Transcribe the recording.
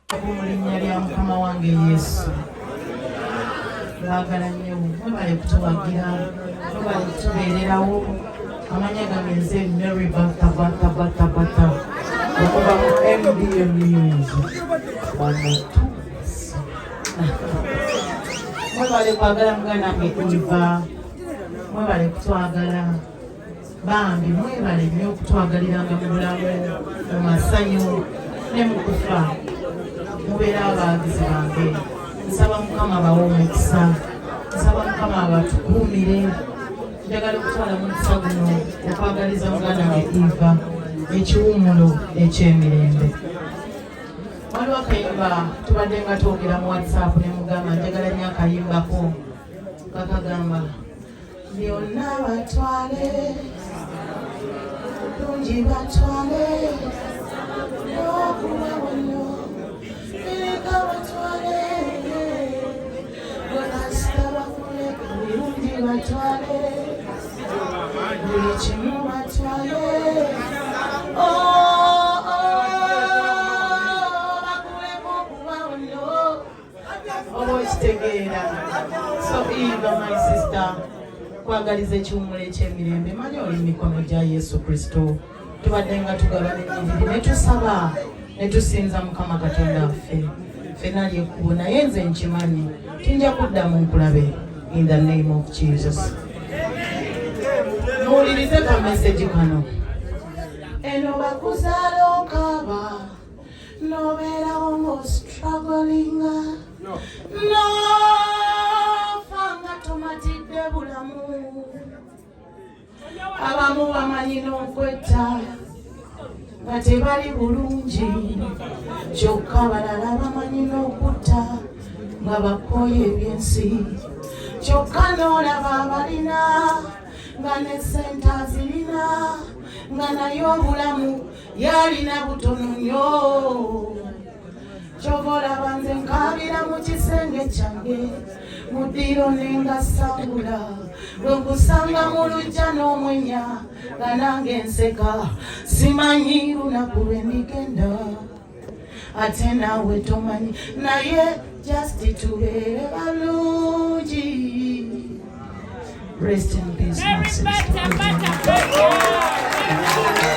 Mu linnya lya Mukama wange Yesu, baagala nnyo. Mwebale kutuwagira, mwebale kutubeererawo. Amanya gange nze Mary Bata Bata Bata Bata okuva mu MBM News wanotu. Mwebale kwagala muganda wange Eva, mwebale kutwagala. Bambi mwebale nnyo okutwagaliranga mu bulamu, mu masanyu ne mu kufa. Mubeera abaagizi bange. Nsaba Mukama abawe omukisa, nsaba Mukama abatukuumire. Njagala okutwala mukisa guno okwagaliza muganda wange Eva ekiwummulo eky'emirembe. Waliwo akayimba tubadde nga twogera mu WhatsApp ne mugamba njagala nnyo akayimbako kakagamba byonna batwale, bulungi batwale, n'okuba wano bireka batwale, bwekasita bakuleka birungi batwale, buli kimu batwale. Oh, bakuleka okuba wano oba okitegeera. So Eva, my sister, kwagaliza ekiwumulo eky'emirembe. Manyi oli mu mikono gya Yesu Kristo. Tubadde nga tugabana enyiriri ne tusaba ne tusinza Mukama Katonda waffe ffenna lyekkubo, naye nze nkimanyi tinja kuddamu nkulabe, in the name of Jesus. Muwulirize ka message kano. Eno bakuzaala okaaba, nobeerawo ng'ostrugglinga, nofa nga tomatidde bulamu. Abamu bamanyi n'okwetta nga tebali bulungi, kyokka balala bamanyi n'okutta nga bakoye ebyensi. Kyokka n'olaba abalina nga ne sente azirina, nga naye obulamu yalina butono nnyo. Kyova olaba nze nkaabira mu kisenge kyange mu ddiiro nengasangula, lwe nkusanga mu lujja n'omwenya nga nange nseka. Simanyi lunaku lwe ndigenda, ate naawe tomanyi, naye just tubeere balungi. Rest in peace, my Mary sister. Bata Bata Bata.